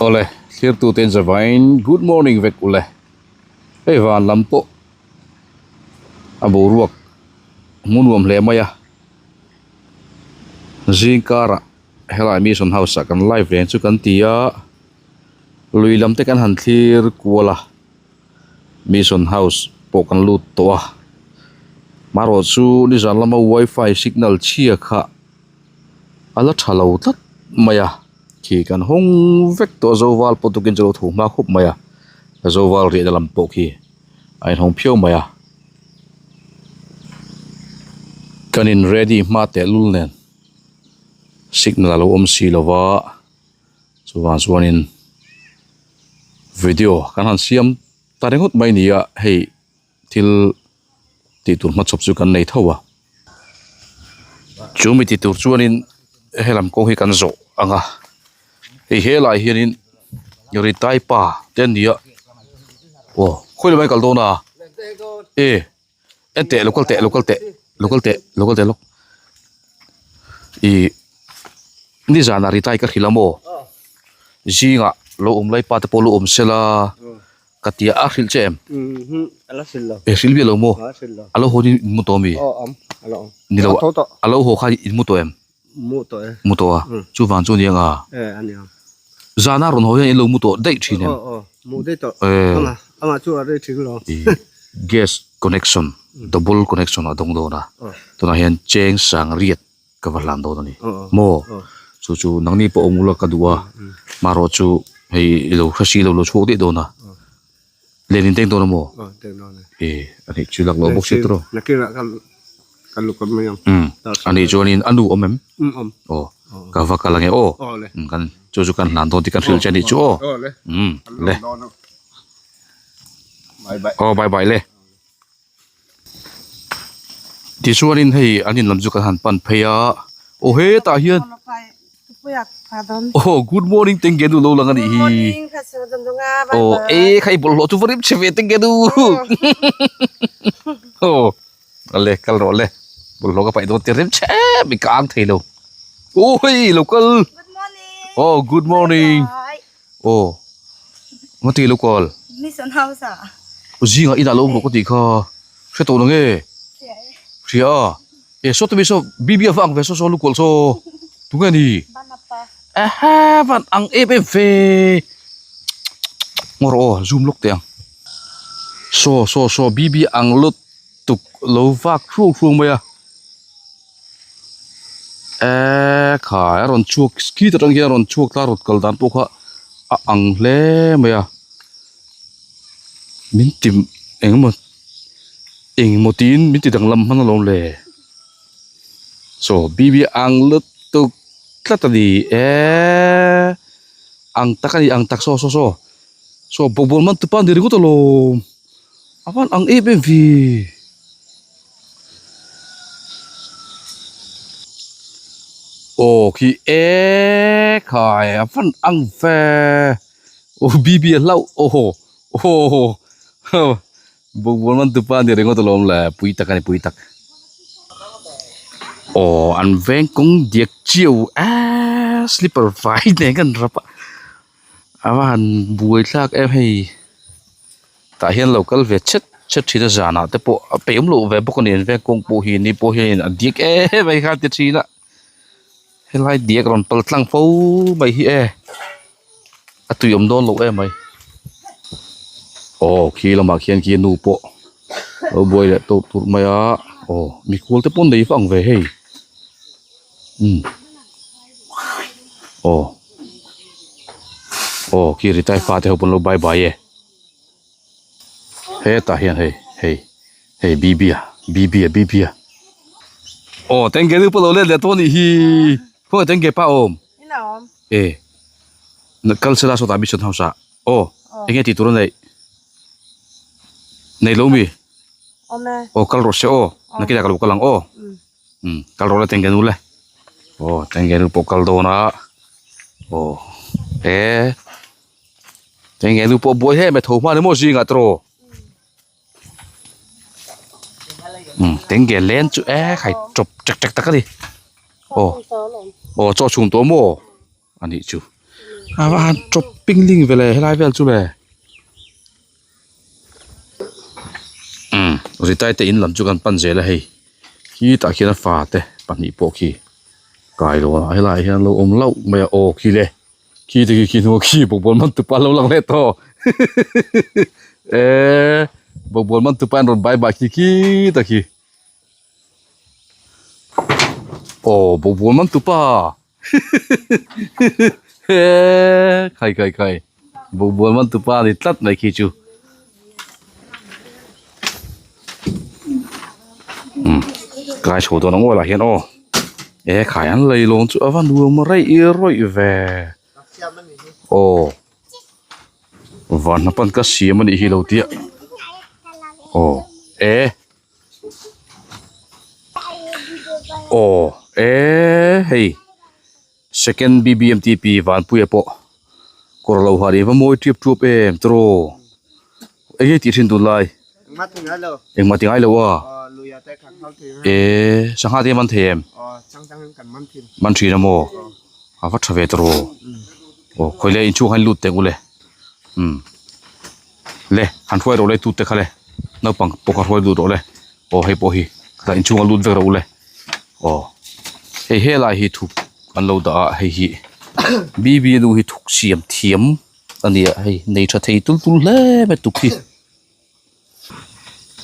Awle thlir tute in zavain good morning vek ule hei van lam pawh a boruak hmu nuam hle mai a zing karah helai mission house ah kan live reng chu kan ti a lui lam te kan han thlir kual a mission house pawh kan lut tawh a marawh chu nizan lama wifi signal chhia kha a la tha lo tlat mai a khi kan hawng vek tawh a zoval pawh tukin chu a lo tho hma khawp mai a zoval riahna lam pawh khi a inhawng phiau mai a kan in ready hma tehlul nen signal a lo awm si lo va chuvang chuanin video kan han siam ta ringawt mai ni a hei thil tih tur hmachhawp chu kan nei tho a chu mi ti tur chuanin helam kawng hi kan zawh ang a hei helai hianin ritai pa te an ni a aw khawi lamah i kal dawn a e en teh lo kal teh lo kal teh lo kal teh lo kal teh lawk ih nizanah ritai ka hrilh a maw zingah lo awm lai pa te pawh lo awm sela. Ka tia a hrilh che em? E hrilh miah lo maw? A lo haw in mu tawh ami? Ni lo, a lo haw kha in mu tawh em? Mu tawh a, chuvang chu aniang a. Zana rawn haw hian in lo mu tawh daih thin em? Gas connection, double connection a dawng dawn a, tunah hian cheng sang riat ka va hlan dawn a ni maw chu chu nangni pawh awm ula ka duh a marawh chu hei i lo hre si lo lo chhuak daih dawn a len in teng dawn a maw e a nih chu lak loh bawk si tawh umm a nih chuanin a nu awm em aw ka va kal ange aw kan chu chu kan hlan dawn tih kan hrilh che a nih chu aw umm le aw bye bye le. Tichuanin hei an in lam chu kan han pan phei a aw hetah hian aw good morning teng ge nu lo lang a nih hi aw e kha i bawlhhlawh chu va rim chhe ve teng ge nu aw ale kal rawh le bawlhhlawh ka paih dawn tir rim chhe em i ka ang thei lo aw hei lo kal aw good morning Aw ngati lo call. Mission house ah. Zingah inah lo awm rawh ka tih kha hre tawh lo nge? Hria a. E saw te mi saw BB a va ang ve saw saw lu kual saw tunge ni? Aha van ang em em ve. Ngaw rawh aw zoom lawk teh ang. Saw saw saw BB ang lutuk lo vak hruang hruang mai a. Eee khai a rawn chhuak khi ta tang hian a rawn chhuak ta rawt kal dan pawh kha a ang hle mai a min ti eng emaw eng emaw tiin min ti danglam hman alawm le saw B B ang lutuk tlat a ni eee ang tak a ni ang tak saw saw saw saw bawkbawn man tupa ni ringawt alawm a van ang em em ve. Aw khi e khai a van ang ve aw B B a hlauh aw aw bawkbawn man tupa a ni ringawt alawm le pui tak a ni pui tak aw an veng kawng diak chiu eee slipper vai nen khan rap a a va han buai thlak em hei. Tah hian lo kal ve chet chet thin a zanah te pawh a peih awm loh ve bawk a ni an veng kawng pawh hi ni pawh hian a diak em mai kha a ti thin a helai diak rawn pal tlang fo mai hi e a tui awm dawn loh em mai aw khi lamah khian khi nu pawh lo buai leh tawp tur mai a aw mikhual te pawh an nei vang ve hei umm aw aw khi retire fa te ho pawn lo bye bye e. Hetah hian hei hei hei B_B a B_B a B_B a aw tengge nu pawh lo let leh tawh anih hi khawnge tengge pa awm e kal sela sawtah mission house ah aw enge tih tur a neih nei lo mi aw kal rawh se aw nakinah ka lo kal ang aw umm kal rawh le tengge nu le aw tengge nu pawh kal dawn a aw e. Eng eng nu pawh buai hle mai tho hma ni maw zingah tawh umm tengge len chu e khai chawp ṭek ṭek tak a ni aw aw chaw chhum tawh maw a nih chu A va han tawp ping ling ve le helai vel chu le umm ritai te in lam chu kan pan zel a hei khitah khian a fa te pahnih pawh khi kai lo a helaiah hian an lo awm hlauh mai a aw khi le khi te khi khi hnung a khi bawkbawn man tupa an lo lang leh tawh eee bawkbawn man tupa an rawn bye bye khi khitah khi aw bawkbawn man tupa. Khai khai khai bawkbawn man tupa a ni tlat mai khi chu umm kai chho dawn ang aw lah hian aw e khai an lei lawn chu a va nuam reih rawih ve aw van hnapan ka siam a nih hi lo tia aw e. Aw e hei second B_B_M_T_P Vanpuia pawh kawr lo ha ri va mawi tep tep em tiraw eng nge tih thin tun lai engmah ti ngai lo a e sangha te man thei em man thin a maw a va tha ve tiraw aw khawi le inchhung han lut teh ule umm. Le han hruai rawh le tute kha le naupang pawh kha hruai lut rawh le aw hei pawh hi khata inchhung a lut vek rawh u le aw hei helai hi thuk an lo dah a hei hi B B nu hi thuk siam thiam a ni a hei nei tha thei tul tul hle mai tuk hi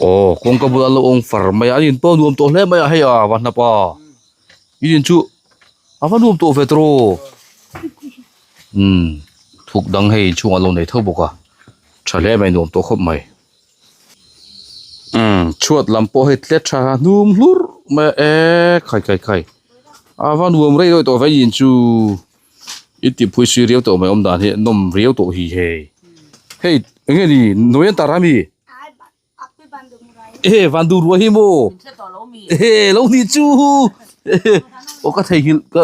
aw kawngka bulah an lo awm far mai a an in pawh a nuam tawh hle mai a hei a va hnap a i in chu a va nuam tawh ve tawh umm thuk dang hei inchhungah lo nei tho bawk a tha hle mai nuam tawh khawp mai umm chhuat lam pawh hei tlet tha hnum hlur mai a e khai khai khai a va nuam rei deuh tawh ve in chu i ti phui si riau tawh mai awm dan hi nawm riau tawh hi hei hei eng nge ni nawi an tar a mi. Ehe van duh ruai hi maw ehe lo nih chu aw ka theihnghilh ka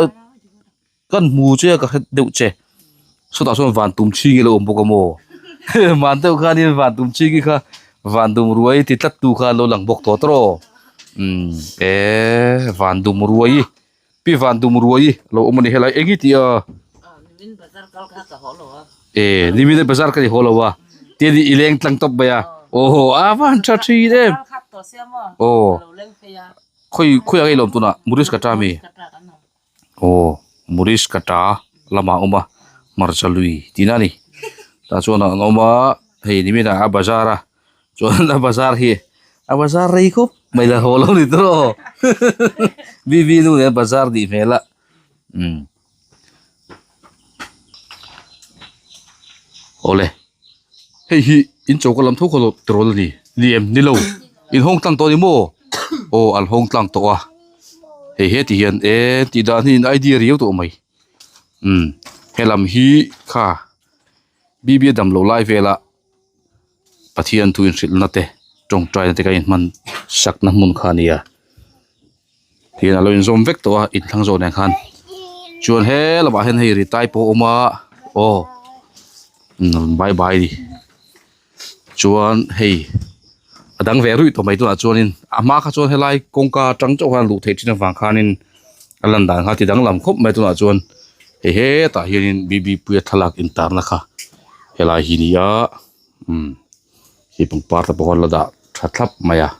kan hmu che a ka hre deuh che sawtah sawn van tum chhing hi a lo awm bawk a maw van deuh khanin van tum chhing hi kha van dum ruai ti tlat tu kha an lo lang bawk tawh tawh umm eee van dum ruai pi van dum ruai a lo awm a ni helai eng hi tih a e nimin bazar ka ni haw lo a tian i leng tlang tawp mai a aw a van tha thin em aw khawi khawi ah nge i lawm tunah Murish ka ta ami aw Murish ka ta lamah a awm a hmarcha lui tihna a ni tah chuan an awm a hei nimin ah a bazar a. Chuan a bazar hi a bazar rei khawp mai la haw lo ni tawh BB nu nen bazar nih hmel a umm awle hei hi in choka lam tho kha tirawl a ni ni em ni lo in hawng tlang tawh a ni maw aw an hawng tlang tawh a hei heti hian e tih dan hi in idea riau tawh mai umm helam hi kha BB a dam loh lai vela. Pathian thu inhrilhna te tawngtaina te ka inhman sakna hmun kha a ni a tihian a lo inzawm vek tawh a inthlang zawh nen khan chuan he lamah hian hei ritai pawh a awm a aw bye bye chuan hei a dang ve ruih tawh mai tunah chuanin a hma kha chuan helai kawngka atang chauh khan luh theih thin avang khanin a lan dan kha a ti danglam khawp mai tunah chuan hei hetah hianin B_B puia thlalak intarna kha. Helai hi ni a umm khi pangpar te pawh an la dah tha thlap mai a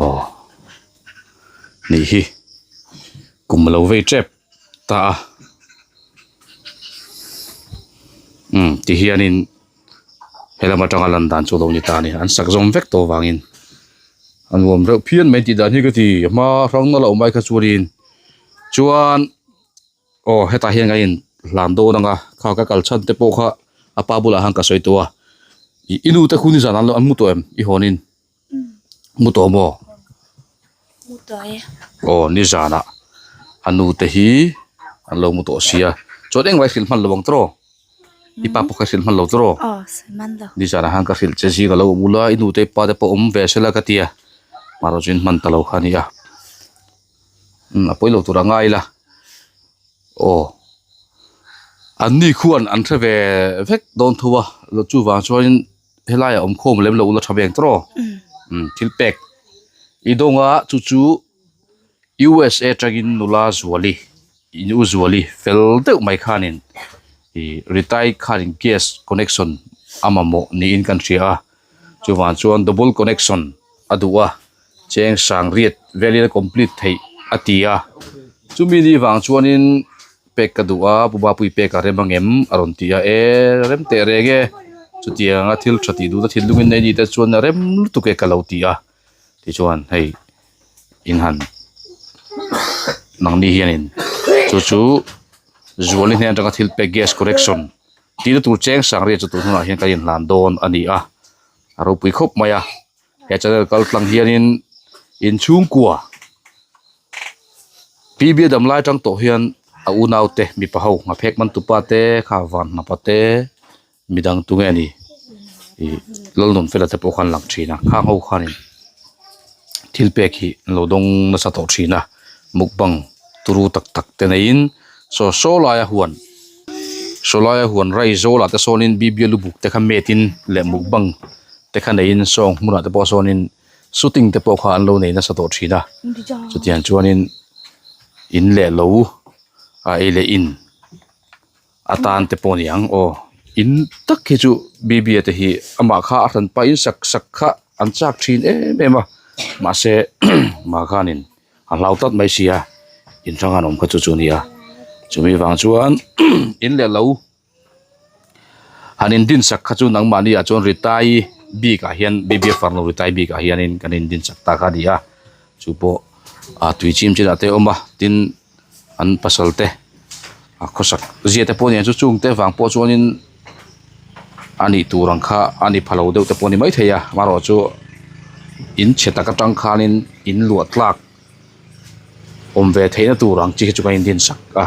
aw nih hi kum a lo vei tep ta a umm ti hianin helam atanga lan dan chu a lo ni ta a ni an sak zawm vek tawh avangin a nuam reuh phian mai tih dan hi ka ti a hma hrang na loh mai kha chuanin chuan. Aw hetah hian ka in hlan dawn ang a kha ka kal chhan te pawh kha a pa bulah khan ka sawi tawh a ih i nu te khu nizan an lo an mu tawh em i hawn in mu tawh maw aw nizanah a nu te hi an lo mu tawh sia chuan engmah i hrilh hman lo ang tawh i pa pawh kha i hrilh hman lo tawh nizanah khan ka hrilh che zing a lo awm ula i nu te i pa te pawh awm ve sela ka tia mahro chu in hman ta lo kha a ni a. Umm a pawi lo tur a ngai ila aw an ni khuan an hre ve vek dawn tho a chuvang chuanin helaiah awm khawm lem lo ula tha ve ang tawh umm thil pek i dawnga chu chu U_S_A atangin nula zuali in u zuali fel deuh mai khanin. Ih Ritai khanin gas connection a mamawh niin kan hria a chuvang chuan double connection a duh a cheng sang riat velin a complete theih a ti a chumi ni vang chuanin pek ka duh a pu Bapui pek a rem angem a rawn ti a e rem teh reng e chutiang a thil tha tih duhna thinlungin nei ni te chuan a rem lutuk e ka lo ti a tichuan hei in han nangni hianin chu chu zuali hnen atanga thil pek gas correction tihna tur cheng sang riat chu tun hunah hian kan inhlan dawn a ni a a ropui khawp mai a he channel kal tlang hianin inchhungkua P B a dam lai atang tawh hian a unau te mipa ho nghaphek man tupa te kha van hnapa te midang tunge ni ih lalnun fela te pawh khan lang thin a khang ho khanin thil pek hi an lo dawng nasa tawh thin a mukbang turu tak tak te neiin saw saw laia huan saw laia huan rai zawlah te sawnin bible lubuk te kha metin leh mukbang te kha neiin sawng hmunah te pawh sawnin shooting te pawh kha an lo nei nasa tawh thin a chutiang chuanin in leh lo a ei leh in. A tan te pawh a ni ang aw in tak hi chu B_B a te hi amah kha a hran pahin sak sak kha an chak thin em em a mahse mah khanin a hlau tlat mai si a in hrang an awm kha chu chu a ni a chumi vang chuan in leh lo han in din sak kha chu nangmahni ah chuan ritai bik ah hian B_B a farnu ritai bik ah hianin kan in din sak ta kha a ni a chu pawh ah tui chim chinah te a awm a tin. an pasal te a khawsak zia te pawh nen chu chung te vang pawh chuanin a nih tur ang kha a ni pha lo deuh te pawh a ni maithei a amaherawh chu in chhe tak atang khanin in luah tlak awm ve theihna tur ang chi hi chu kan in din sak a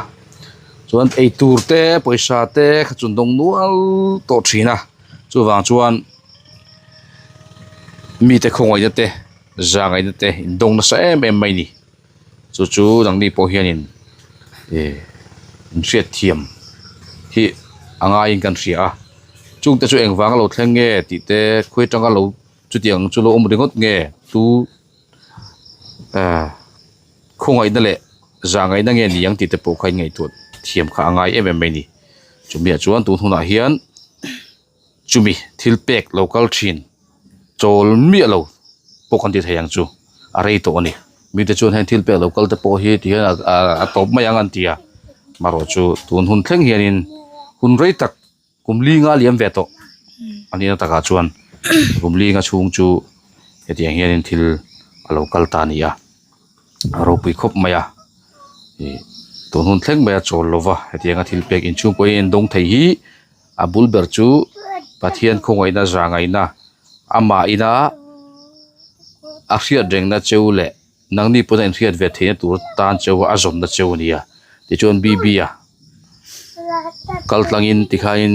chuan eitur te pawisa te kha chu an dawng nual tawh thin a chuvang chuan mite khawngaihna te zangaihna te in dawng nasa em em mai a ni. Chu chu nangni pawh hianin ih inhriat thiam hi a ngaiin kan hria a chungte chu engvanga lo thleng nge tih te khawi atanga lo chutiang chu lo awm ringawt nge tu ah khawngaihna leh zahngaihna nge ni ang tih te pawh kha in ngaihtuah thiam kha a ngai em em mai a ni chumi ah chuan tun hunah hian chumi thil pek lo kal thin chawl miah lo pawh kan ti thei ang chu a rei tawh a ni mite chuan heng thil pek lo kal te pawh hi ti hian a tawp mai ang an ti a marawh chu tun hun thleng hianin hun rei tak kum linga liam ve tawh a nihna takah chuan kum linga chhung chu hetiang hianin thil a lo kal ta a ni a a ropui khawp mai a ih tun hun thleng mai a chawl lova hetianga thil pek inchhung pawh hi a indawng thei hi. A bul ber chu Pathian khawngaihna zangaihna amah ina a hriat rengna cheu leh nangni pawh hian inhriat ve theihna tur tan cheu a zawnna cheu a ni a tichuan B_B a kal tlangin tikhain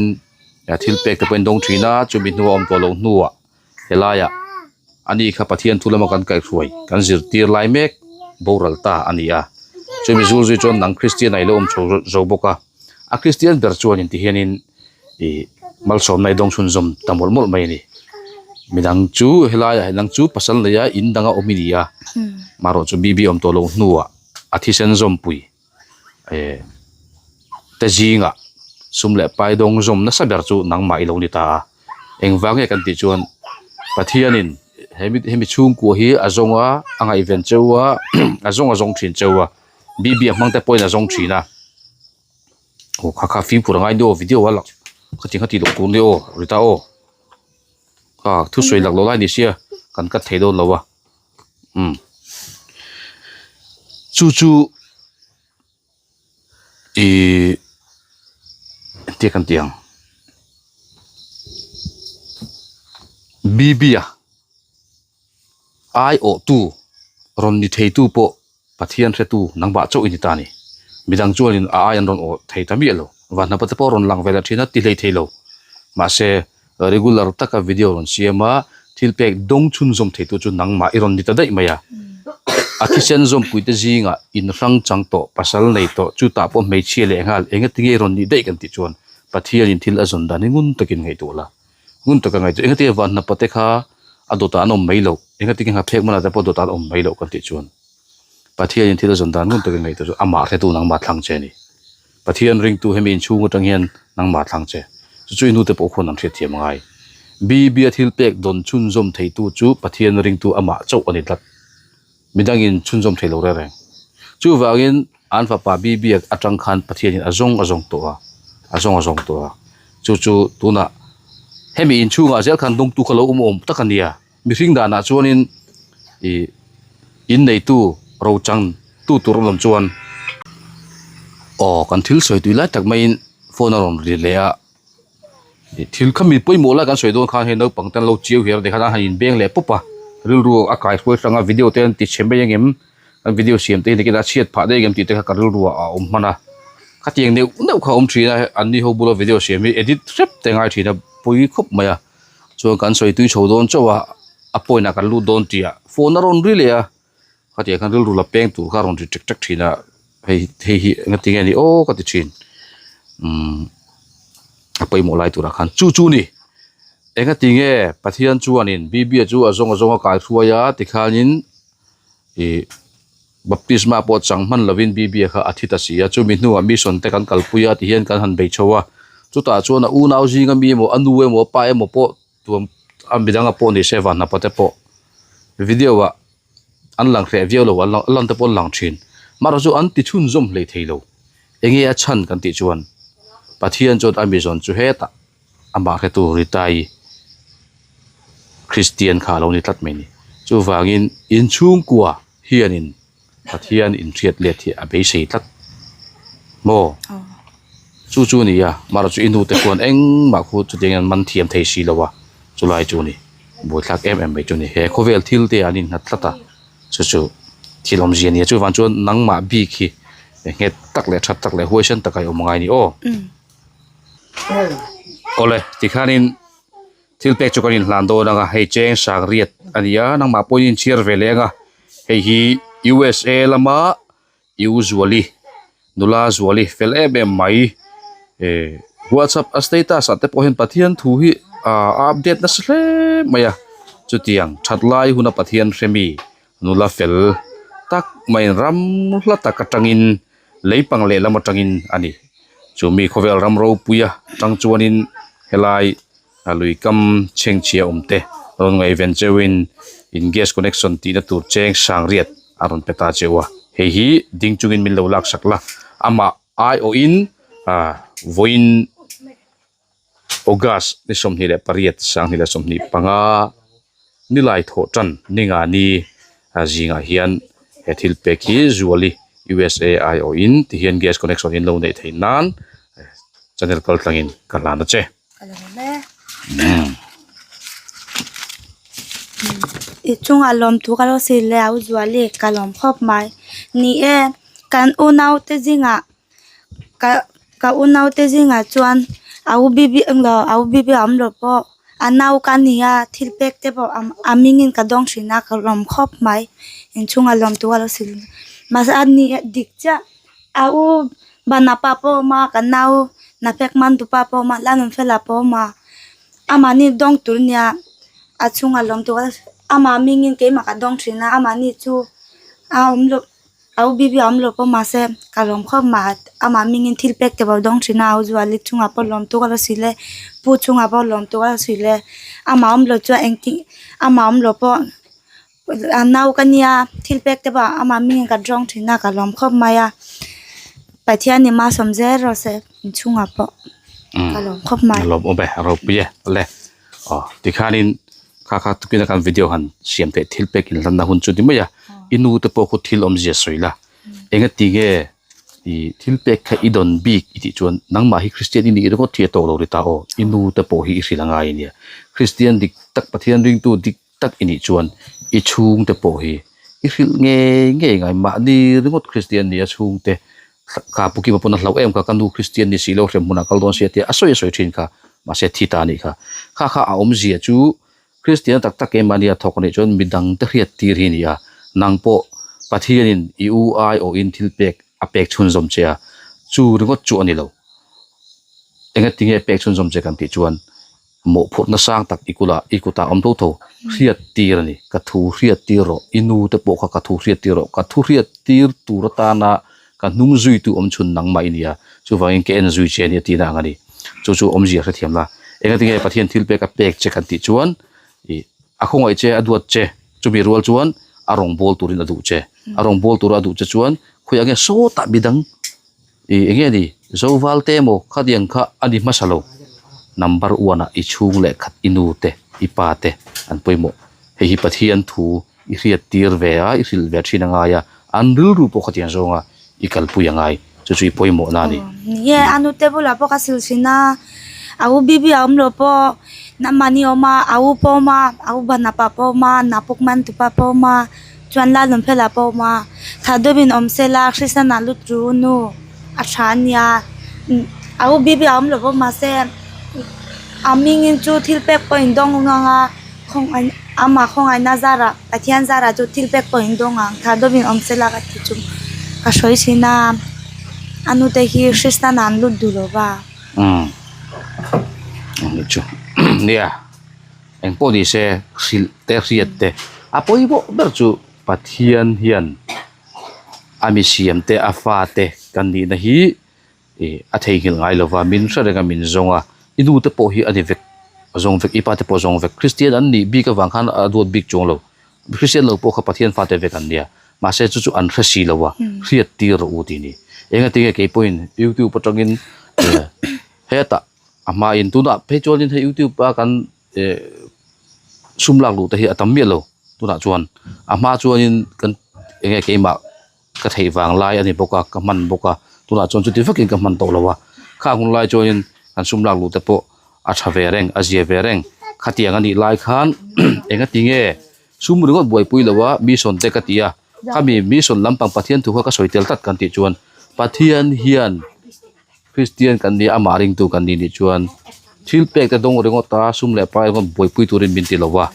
thil pek te pawh a indawng thin a chumi hnuah a awm tawh loh hnuah helaiah ani kha Pathian thu lama kan kaihhruai kan zirtir lai mek boral ta a ni a chumi zul zui chuan nang Kristian ah i lo awm chho zo bawk a a Kristian ber chuanin ti hianin ih malsawmna i dawng chhunzawm ta mawlh mawlh mai a ni midang chu helaiah nang chu pasal neia in danga awm i ni a marawh chu B_B awm tawh loh hnuah a thisen zawmpui. eh te zingah sum leh pai dawng zawm nasa ber chu nangmah i lo ni ta a engvang nge kan tih chuan Pathianin hemi hemi chhungkua hi a zawng a a ngaihven cheu a a zawng a zawng thin cheu a B_B a hmang te pawhin a zawng thin a aw kha kha fimkhur a ngai nia aw video a lang khatiang kha tih loh tur nia aw Rita aw kha thusawi lak loh lai ni sia kan cut thei dawn lo a. Umm chu chu ihh engtia kan tih ang B_B a ai awh tu rawn ni thei tu pawh Pathian hretu nangmah chauh i ni ta a ni midang chuanin a ai an rawn awh thei ta miah lo vanhnapa te pawh a rawn lang ve leh thin a ti hlei thei lo mahse Regular taka video rawn siam a, thil pek dawng chhunzawm theitu chu nangmah i rawn ni ta daih mai a. A thisen zawmpuite zingah in hrang chang tawh, pasal nei tawh, chutah pawh hmeichhia leh nghal engatinge i rawn nih daih kan tih chuan Pathianin thil a zawn dan hi ngun takin ngaihtuah la. Ngun taka ngaihtuah engatinge vanhnapa te kha a dawtah an awm mai loh, engatinge nghaphek hmanah te pawh dawtah an awm mai loh kan tih chuan Pathianin thil a zawn dan ngun takin ngaihtuah chu amah hretu nangmah thlang che a ni. Pathian ringtu hemi inchhung atang hian nangmah thlang che. Chu chu i nute pawh khuan an hriatthiam angai. Bibia thil pek dawn chhunzawm theitu chu Pathian ringtu amah chauh a ni tlat. Midangin chhunzawm thei lo reng reng. Chuvangin an fapa Bibia atang khan Pathianin a zawng a zawng tawh a, a zawng a zawng tawh a. Chu chu tunah hemi inchhungah zel khan dawngtu kha lo awm awm tak a nia. Mihring danah chuanin ih inneitu rochang tu tur a awm chuan aw kan thil sawi tui lai tak maiin phone a rawn ri leh a. Thil kha mi pawimawh lai kan sawi dawn khan hei naupang te an lo chiau hian tikhan a han inbeng leh pawp a, rilru a kai hruai hrang a video te an ti chhe mai angem an video siam te hi nakin a chhiat phah daih angem tih te kha ka rilru ah a awm hman a, khatiang neuh neuh kha a awm thin a an ni ho bula video siam hi edit hrep te a ngai thin a pawi khawp mai a, chuan kan sawi tui chho dawn chauh a a point ah kan lut dawn tih ah phone a rawn ri leh a. Khatiang khan rilru la peng tur kha a rawn ri ṭek ṭek ṭhin a, hei hei hi enga tinge ni aw ka ti ṭhin. Umm a pawimawh lai turah khan chu chu ni. Enga tinge Pathian chuanin Bibia chu a zawng a zawng a kai hruai a tikhanin ih baptisma pawh chang hman lovin Bibia kha a thi ta si a, chumi hnuah mission te kan kalpui a tihian kan han bei chho a, chutah chuan a unau zinga mi emaw a nu emaw a pa emaw pawh tuam a midanga pawh ni se vanhnapa te pawh video ah an lang hreh viau lo a lan te pawh an lang thin marawh chu an ti chhunzawm hlei thei lo enge a chhan kan tih chuan Pathian chuan a mizawn chu hetah amah hretu Ritai Kristian kha a lo ni tlat mai a ni chuvangin inchhungkua hianin Pathian inhriat let hi a beisei tlat maw? Chu chu a ni a, marawh chu i nu te khuan engmah khu chutiang hian man thiam thei si lo a, chulai chu a ni, buaithlak em em mai chu a ni. He khawvel thil te ah an innghat tlat a, chu chu thil awmzia a ni a, chuvang chuan nangmah bik hi nghet tak leh that tak leh huaisen taka i awm angai a ni aw. Awle tikhanin. Thil pek chu kan inhlan dawn ang a, hei cheng sang riat a ni a, nangmah pawhin inchhiar ve leh ang a, hei hi USA lama U Zuali nula Zuali fel em em mai eh whatsapp a status ah te pawh hian Pathian thu hi ah a update nasa hle mai a, chutiang that lai huna Pathian hre mi nula fel tak maiin ram hla tak atangin leipang lehlam atangin a ni. Chu mi khawvel ram ropuia tang chuanin helai a lui kam chhengchhia awm te rawn ngaihven cheuhin in gas connection tihna tur cheng sang riat a rawn pe ta cheu a hei hi ding chungin min lo lak sak la amah aiawhin ah vawiin August ni 28 2025 nilai thawh tan ninga ni zingah hian he thil pek hi Zuali USA aiawhin ti hian gas connection in lo neih theih nan channel kal tlangin ka hlan a che. I chungah lawmthu ka lo sil leh a u Zuali ka lawm khawp mai. Ni e, kan unaute zingah Ka ka unaute zingah chuan a u bibi englo a u bibi a awm lo pawh a nau ka ni a thil pek te pawh a mingin ka dawng thin a ka lawm khawp mai inchhungah lawm tur a lo sil mahse a ni dik chiah a u bana pa pawh a awm a ka nau Nafek man dupa pawh a awm a Lalnunfela pawh a awm a amahni dawng tur nia a chhungah lawm tur amah mingin keimah ka dawng thin a amahni chu a awm loh. A u bibi a awm lo pawh mahse ka lawm khawp mah amah hmingin thil pek te pawh a dawng thin a a u Zuali chungah pawh lawm tuk a lo sile pu chungah pawh lawm tuk a lo sile amah awm lo chuan engtin amah awm lo pawh a nau ka nia thil pek te pawh amah hmingin ka dawng thin a ka lawm khawp mai a Pathian in malsawm zel rawh se inchhungah pawh ka lawm khawp mai. A lawm awm e a ropui e le aw tikhanin Kha kha tukina kan video han siam theih thil pek inhlanna hun chu ni mai a, i nu te pawh khu thil awmzia sawi la, enga ti nge i thil pek kha i dawn bik i tih chuan nangmah hi Kristian i nih ringawt hi a tawk lo ri ta aw, i nu te pawh hi i hrilh a ngai a nia, Kristian dik tak Pathian ringtu dik tak i nih chuan i chhung te pawh hi i hrilh ngei ngei ngai, mahni ringawt Kristian nia chhungte kha Pu Kima pawn a hlauh em kha, ka nu Kristian ni si lo hrem hmunah kal dawn sia tia a sawi a sawi thin kha, mahse thi ta a nih kha. Kha kha a awmzia chu Kristian tak tak keimahni a thawk a nih chuan midang te hriat tir hi a ni a, nang pawh Pathianin i u aiawhin thil pek a pek chhunzawm che a, chu ringawt chu a ni lo. Engatinge pek chhunzawm che kan tih chuan Mawhphurhna sang tak i kula i kutah awm tho tho hriat tir a ni. Ka thu hriat tir rawh, i nu te pawh kha ka thu hriat tir rawh, ka thu hriat tir tur atana Ka hnung zuitu awm chhun nangmah i nia, chuvangin ka en zui che a nia tihna ang a ni. Chu chu awmzia hrethiam la. Engatinge Pathian thil pek a pek che kan tih chuan ih a khawngaih che, a duat che, chumi rual chuan a rawn bawl turin a duh che. A rawn bawl tura a duh che chuan khawiah nge sawtah midang ih enge ni Zoval te emaw khatiang kha a ni hmasa lo. Number one ah i chhung leh khat i nu te, i pa te an pawimawh. Hei hi Pathian thu I hriat tir ve a, i hrilh ve thin a ngai a, an rilru pawh khatiang zawnga i kalpui a ngai, chu chu i pawimawhna a ni. Ni e, a nute bulah pawh ka sil thin a, a u bibi a awm lo pawh namahni a awm a, a u pawh a awm a, a u banapa pawh a awm a, napuk mantupa pawh a awm a, chuan Lalnunfela pawh a awm a, tha deuhin awm se la Kristian ah lut ru nu a tha a nia, a u bibi a awm lo pawh mahse a hmingin chu thil pek pawh in dawng ngang a. Khawngaih amah khawngaihna zarah Pathian zarah chu thil pek pawh in dawng ang tha dawmin awm se la ka ti chu ka sawi thin a a nute hi Kristan ah an lut duh lo va. Umm ani chu nia engpawh ni se hrilh te hriat te a pawimawh ber chu Pathian hian a mi siam te a fa te kan nihna hi Ih a theihnghilh ngai lo va, min hre reng a min zawng a, i nu te pawh hi a ni vek, a zawng vek, i pa te pawh a zawng vek, Kristian an nih bik avang khan a duat bik chuang lo, Kristian lo pawh kha Pathian fate vek an nia, mahse chu chu an hre si lo a, hriat tir rawh u tih ni. Engatinge kei pawhin YouTube atangin hetah a hmain tunah phei chuanin hei YouTube a kan eh sum lak luh te hi a tam miah lo tunah chuan a hma chuanin kan enge keimah ka theih vang lai a ni bawk a ka hman bawk a tunah chuan chuti vakin ka hman tawh lo a khang hun lai chuanin kan sum lak luh te pawh a tha ve reng a zia ve reng khatiang a nih lai khan enga tinge sum ringawt buaipui lo a mission te ka ti a khami mission lampang Pathian thu kha ka sawi tel tlat kan tih chuan Pathian hian Kristian kan ni a amah ringtu kan ni nih chuan thil pek te dawng ringawt a sum leh pai ringawt buaipui turin min ti lo va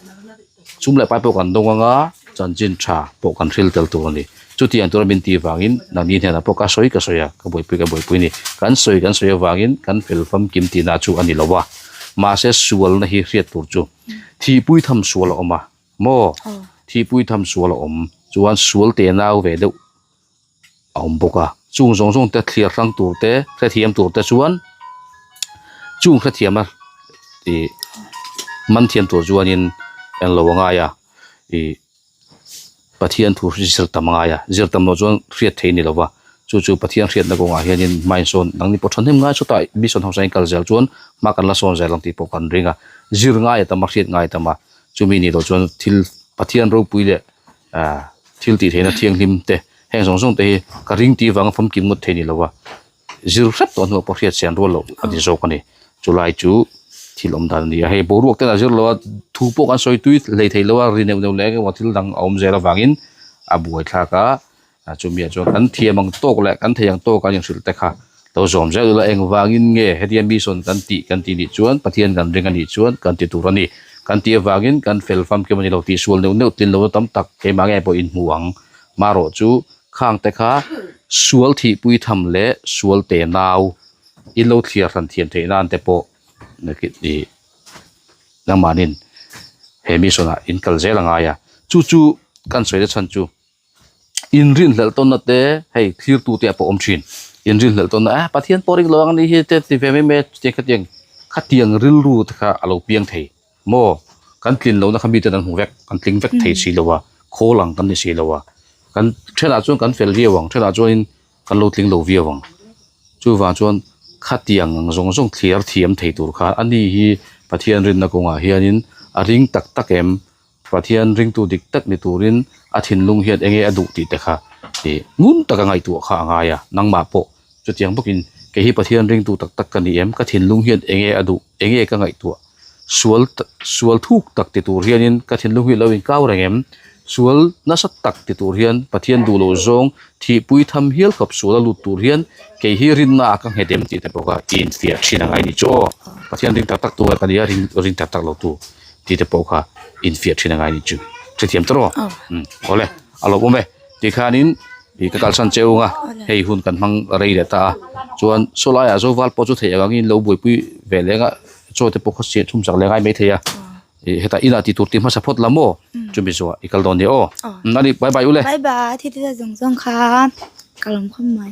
sum leh pai pawh kan dawng anga chanchin tha pawh kan hril tel tur a ni chutiang tura min tih vangin nangni hnenah pawh ka sawi ka sawi a ka buaipui ka buaipui a ni kan sawi kan sawi avangin kan fel famkim tihna chu a ni lo va mahse sualna hi hriat tur chu thihpui tham sual a awm a maw thihpui tham sual a awm chuan sual te nau ve deuh. a awm bawk a chung zawng zawng te thliar hrang tur te hrethiam tur te chuan chung hrethiam a ih man thiam tur chuanin englo a ngai a ih Pathian thu zir tam a ngai a zir tam loh chuan hriat theih a ni lo va chu chu Pathian hriatna kawngah hianin hmain sawn nangni pawh thahnem ngai chawtah mission ho sawn kal zel chuan hma kan la sawn zel ang tih pawh kan ring a zir ngai a tam a hriat ngai a tam a chumi nih loh chuan thil Pathian ropui leh ah thil tih theihna thianghlim te heng zawng zawng te hi ka ring tih vanga famkim ngawt thei ni lo a zir hrep tawh hnuah pawh hriat chian rual loh a ni zawk a ni chulai chu thil awm dan a ni a hei boruak ten a zir lo a thu pawh kan sawi tui hlei thei lo a ri neuh neuh leh eng emaw thil dang a awm zel avangin a buaithlak a ah chumi ah chuan kan thiam ang tawk leh kan thei ang tawk an inhrilh te kha lo zawm zel ila engvangin nge hetia mission kan tih kan tih nih chuan Pathian kan ring a nih chuan kan ti tur a ni kan tih avangin kan fel famkim a ni lo tih sual neuh neuh tlin lohna tam tak keimah ngei pawh inhmu ang marawh chu khang te kha sual thihpui tham leh sual te nau in lo thliar hran thiam theih nan te pawh ih nangmahnin he mission ah in kal zel a ngai a chu chu kan sawi na chhan chu. Inrinhlelh tawnna te hei thlir tu te ah pawh awm thin inrinhlelh tawnna a Pathian pawh ring lo ang anih hi te ti ve mai mai a chutiang khatiang khatiang rilru te kha a lo piang thei maw kan tlin lohna kha miten an hmu vek kan tling vek thei si lo a khawl ang kan ni si lo a kan thenah chuan kan fel viau ang thenah chuanin kan lo tling lo viau ang chuvang chuan khatiang ang zawng zawng thliar thiam thei tur khan ani hi Pathian rinna kawngah hianin a ring tak tak em. Pathian ringtu dik tak ni turin a thinlung hian enge a duh tih te kha ih ngun taka ngaihtuah kha a ngai a, nangmah pawh chutiang bawkin kei hi Pathian ringtu tak tak ka ni em, ka thinlung hian enge a duh, enge ka ngaihtuah, sual sual thuk tak ti tur hianin ka thinlung hi lo inkau reng em, sual nasa tak ti tur hian Pathian duh loh zawng thihpui tham hial khawp sual a lut tur hian kei hi rinna ah ka nghet em tih te pawh kha i infiah thin a ngai ni chu aw, Pathian ring tak tak tu ka ni a, ring tak tak lo tu. Tih te pawh kha infiah thin a ngai ni chu. Hrethiam ta rawh. Umm awle a lawm awm e. Tikhanin ih ka kalsan che ung a, hei hun kan hmang rei leh ta a. Chuan saw laiah Zoval pawh chu theih ang angin lo buaipui ve leng a, chaw te pawh khaw siam chhum chak leh ngai mai thei a. Ih hetah inah tih tur tih hmasa phawt la maw? Chumi zawhah i kal dawn nia aw. Umm ani bye bye ule. Bye bye, thi te zawng zawng kha. Ka lawm khawp mai.